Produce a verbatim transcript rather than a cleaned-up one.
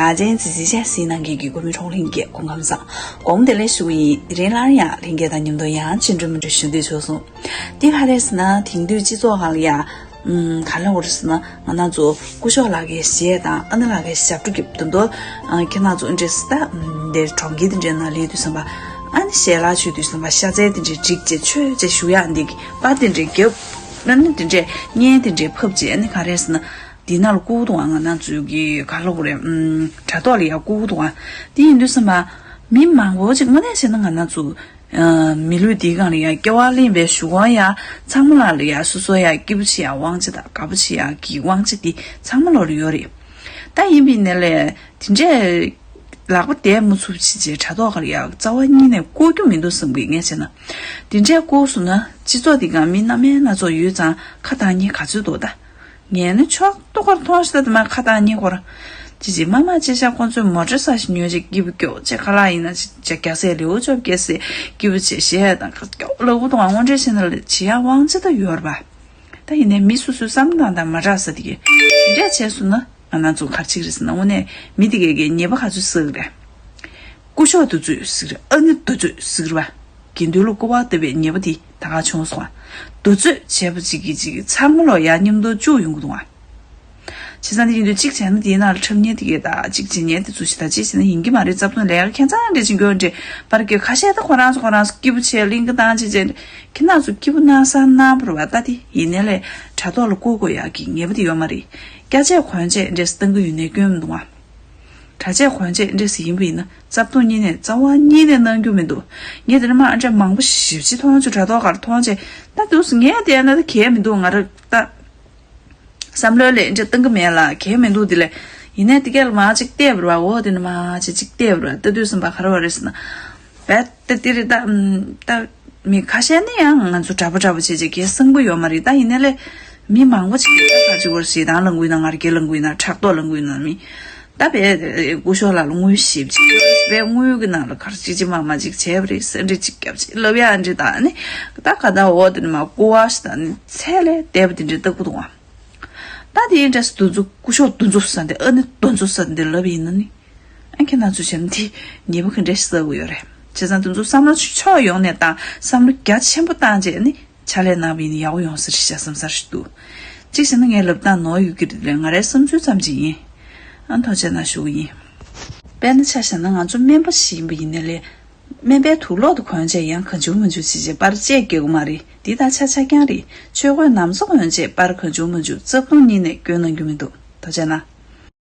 ཡ། ཅན་ཙི་ཙི་ཅན་སི་ནང་གི་གི་གོ་མི་ཁྲོང་ལྷན་རྒྱས་སྐུ་ཁམས་བཟང་། དགོངས་དེ་ལས་ཞུ་ཡིན་རིན་ལར་ཡང་ལྷན་རྒྱས་དང་མཉམ་དུ་ཡང་ཅི་འགྲོ་མི་འགྲོ་ཞུ་འདོད་བྱུང་སོང་། དེ་ག་རེ་ཟེར་ན་དེང་དུས་སྤྱི་ཚོགས་སྒང་ལ་ཡ། ཨུམ། ག་ལ་འོར་ཟེར་ན་ང་རང་ཚོ་སྐུ་ཞབས་ལགས་ཀྱི་གཞས་དང་ཨ་ནེ་ལགས་ཀྱི་ཞབས་བྲོ་རྒྱབ་དུ་འདོ། ཁྱེད་རང་ཚོ་འདྲེ་སི་ད་འདིར་གྲོང་ཁྱེར་དེ་འདྲའི་ནང་ལས་དུས་ཙམ་པ། ཨ་ནི་ཞལ་ལག་མཆོད་དུས་ཙམ་པ་ཤ་ཚལ་དེ་འདྲའི་བསྒྲིགས་བྱས་མཆོད་བྱས་བཞུགས་ཡག་འདི་གི་པར་དེ་འདྲའི་རྒྱབ། ཨ་ནི་དེ་འདྲའི་བརྙན་དེ་འདྲའི་ཕབ་བྱས་ཨ་ནི་ག་རེ་ཟེར་ན། འདི་ནང་ལ་བཀུག་འདུག་ཨ་ང་རང་ཚོའི་གི་ག་ལ་འོར་རེད། ཨུམ། དྲ་ཐོག་ལ་ཡ་བཀུག་འདུག་ཨ། དེ་ཡིན་དུས་ཙམ་པ། མི་མང་པོ་ཅིག་དངོས་གནས་བྱས་ན་ང་རང་ཚོ། མི་ལུས་འདིའི་སྒང་ལ་ཡ་སྐྱེ་བ་ལེན་པའི་གཞུག་གུ་ཡ་ཚང་མ་ལ་ལ་ཡ་སོ་སོ་ཡ་སྐྱིད་པོ་བྱེད་ཡ་དབང་ཆ་དང་དགའ་པོ་བྱེད་ཡ་གི་དབང་ཆ་འདི་ཚང་མ་ལོ་ལ་ཡོད་རེད། ད་ཡིན་པའི་ནས་ལས་དེ་འདྲས་ལག་པ་བསྡད་མ་ཚུགས་བྱས་བྱས་དྲ་ཐོག་ག་ལ་ཡ་རྩ་བ་ཉིད་ནས་བཀོག་རྒྱུ་མི་འདུག་བསམ་གི་ངས་བྱས་ན། དེ་འདྲས་བཀོག་སོང་ན་སྤྱི་ཚོགས་འདི་སྒང་མི་སྣ་མིན་སྣ་ཚོགས་ཡོད་ཙང་ཁ་བཏང་ཉེན་ག་ཚོད་འདུག་ད། ངས་ནི་ཕྱོགས་གཏོགས་པར་མཐོང་ཤི་ད་དེ་མ་ཁ་བཏང་ཉེ་འཁོར། ཅི་ཅི་མ་མ་ཅི་ཤ་ཁོང་ཚོས་མོ་ཊ་ས་ཞིག་ཉོས་ཅིག་སྐྱིད་པོ་སྐྱོ་ཅེ་ཁ་ལག་ཡིན་ན་ཅི་ཅི་རྒྱ་སེ་ལེའུ་ཅོབ་རྒྱ་སེ་སྐྱིད་པོ་ཅེ་ཞེས་དང་ཁ་སྐྱོ་ལག་པོ་དང་དངོས་འབྲེལ་བྱས་ན་ལ་ཅི་ཡ་དབང་ཆ་ད་ཡོད་ར་བ། ད་ཡིན་ནའི་མི་སུ་སུའི་བསམ་བློ་དང་མ་འདྲ་ས་དེ་གི་འདྲ་བྱས་སོང་ན་ང་རང་ཚོ་གར་ཅིག་རེད་ཟེར་ན་དངོས་གནས་མི་དེ་གས་གས་ཉེས་པ་ག་ཚོད་བསགས་རེད། སྐུ་ཞབས་དུ་ཚོད་ཟིག་རེད་ཨ་ནི་དུ་ཚོད་ཟིག་རེད་བ། དགེ་འདུན་ལ་སྐུར་བ་བཏབ་པའི་ཉེས་པ་དེ་ད་ག་བྱུང་སོང་ང་། དུ་ཚོད་བྱས་པ་གཅིག་གིས་གཅིག་གིས་ཚང་མ་ལོ་ཡ་མཉམ་དུ་བཅུག་ཡོང་གི་འདུག་ང་། བྱས་ཙང་དེ་ཡིན་དུས་གཅིག་བྱས་ན་དེའི་ནང་ལ་འཁྲབ་མཁན་དེ་གས་ད་གཅིག་བྱེད་མཁན་དེ་ཚོ་ཞིག་ད་གཅིག་བྱས་ན་ཡིན་གྱི་མ་རེད། རྩ་བཏུང་ལས་ཀ་ཁྱད་མཚར་འདྲ་ཅིག་འགྱོ་འདྲ་པར་གྱི་ཁ་ཤས་ད་ཁོ་རང་ཚོ་ཁོ་རང་ཚོ་སྐྱིད་པོ་བྱས་གླིང་ག་བཏང་བྱས་བྱས་ཁྱེད་རང་ཚོ་སྐྱིད་པོ་གནང་ས་གནང་བར་བ་ད་དེ་ཡིན་ནའི་ལས་དྲ་ཐོག་ལ་བཀོད་དགོས་ཡག་གི་ངེས་པ་དེ་ཡོད་མ་རེད། སྐྱ་ཆས་གོན་ཆས་འདྲས་སུ་བཏང་གི་ཡོད་ནའི་སྐྱོན་མི་འདུག་ང་། གྲྭ་ཆས་གོན་ཆས་འདྲ་ཟིག་ཡིན་པ་ཡིན་ན་རྩ་བཏུང་གཉིས་ནས་རྩ་བ་གཉིས་ནས་གནང་རྒྱུ་མི་འདུག་ངས་དེ་ནས་མ་འདྲ་མང་པོ་ཞིབ་ཅིག་མཐོང་བྱུང་དྲ་ཐོག་གར་མཐོང་བྱས་ད་འདུག་སེ་ངས་བལྟས་ན་ད་གལ་མི་འདུག་ང་རང་ད་བསམ་བློ་ལས་འདྲ་གཏང་གི་མེད་ལ་གལ་མི་འདུག་དེ་ལས་ཡིན་ནའི་དེ་གས་ལ་མ་ཅིག་བལྟས་པ་རེད་བ། འོ་དེ་ནས་མ་ཅིག་ཅིག་བལྟས་པ་རེད་བ། ལྟ་དུས་ཙམ་པ་ག་རེ་བ་རེད་ཟེར་ན། བས་ད་དེ་རེད་ད། ད་མི་ཁ་ཤས་ནི་ཡང་ང་ཚོ་འདྲ་པོ་འདྲ་པོ་བྱས་བྱས་གལ་གསང་པོ་ཡོད་མ་རེད། ད་ཡིན་ནའི་ལས་མི་མང་པོ་ཅིག་གིས་ད་ག་ཅིག་བར་ཞེ་སྡང་ལངས་གི་ཡོད་ན་ང་རྒྱལ་ལངས་གི་ཡོད་ན་ཕྲག་དོག་ལངས་གི་ཡོད་ན་མི། ད་བས་སྐུ་ཞབས་ལགས་ལ་དངུལ་ཞིབ་ཅིག་བས་དངུལ་གི་ནང་ལ་གར་ཅིག་ཅིག་མ་མ་ཅིག་བྱས་པ་རེད། ཟ་འདྲི་ཅིག་རྒྱབ་ཅིག་ལབ་ཡ་འདྲི་ད་ནི་ད་ག་ད་འོ་དེ་ནི་མ་ཀུ་བ་ཞིག་ད་ནི་ཚད་ལས་འདས་པ་དེ་འདྲི་ལྟ་བུ་འདུག་ཨ། ད་དེའི་འདྲ་སུ་འདུ་འཛུགས་སྐུ་ཞབས་འདུ་འཛུགས་ས་འདི་ཨ་ནི་འདུ་འཛུགས་ས་འདི་ལབ་ཡིན་ན་ནི། ཨ་ཁྱེད་རང་ཚོ་བྱས་ན་དེ་ཉེས་པ་ག་འདྲ་ཞིག་བསགས་ཀྱི་ཡོད་རེད། བྱས་ཙང་དེ་ཚོ་བསམ་བློ་ཕྱོགས་ཡོངས་ནས་བཏང་བསམ་བློ་རྒྱ་ཆེན་པོ་བཏང་རྗེས་ནི་ཕྱག་ལས་གནང་བ་ཡིན་ན་ཡག་པོ་ཡོང་ས་རེད་ཤག་བསམ་ས་རེད་འདུག་གཅིག་བྱས་ན་ངས་ལབ་སྟངས་ནོར་ཡོད་ཀྱི་རེད་དེ་ང་རའི་བསམ་ཚུལ་ཙམ་ཅིག་ཡིན། ཨ་ཐུགས་རྗེ་གནང་ཞུ་གི་ཡིན། དཔེར་ན་ཆ་བཞག་ན་ང་ཚོ་སྨན་པ་ཞིག་ཡིན་པ་ཡིན་ནའི་ལས། སྨན་པའི་དུག་ལོག་དེ་གོན་བྱས་ཡང་གང་བྱུང་མང་བྱུང་བྱས་བྱས་པར་བཅད་རྒྱག་གི་མ་རེད། འདི་ད་ཆ་ཆ་རྐྱང་རེད། ཆོས་གོས་ནམ་སོ་གོན་བྱས་པར་གང་བྱུང་མང་བྱུང་རྩ་བཏུང་གཉིས་ནས་སྐྱོན་གནང་རྒྱུ་མི་འདུག་ཐུགས་རྗེ་གནང་།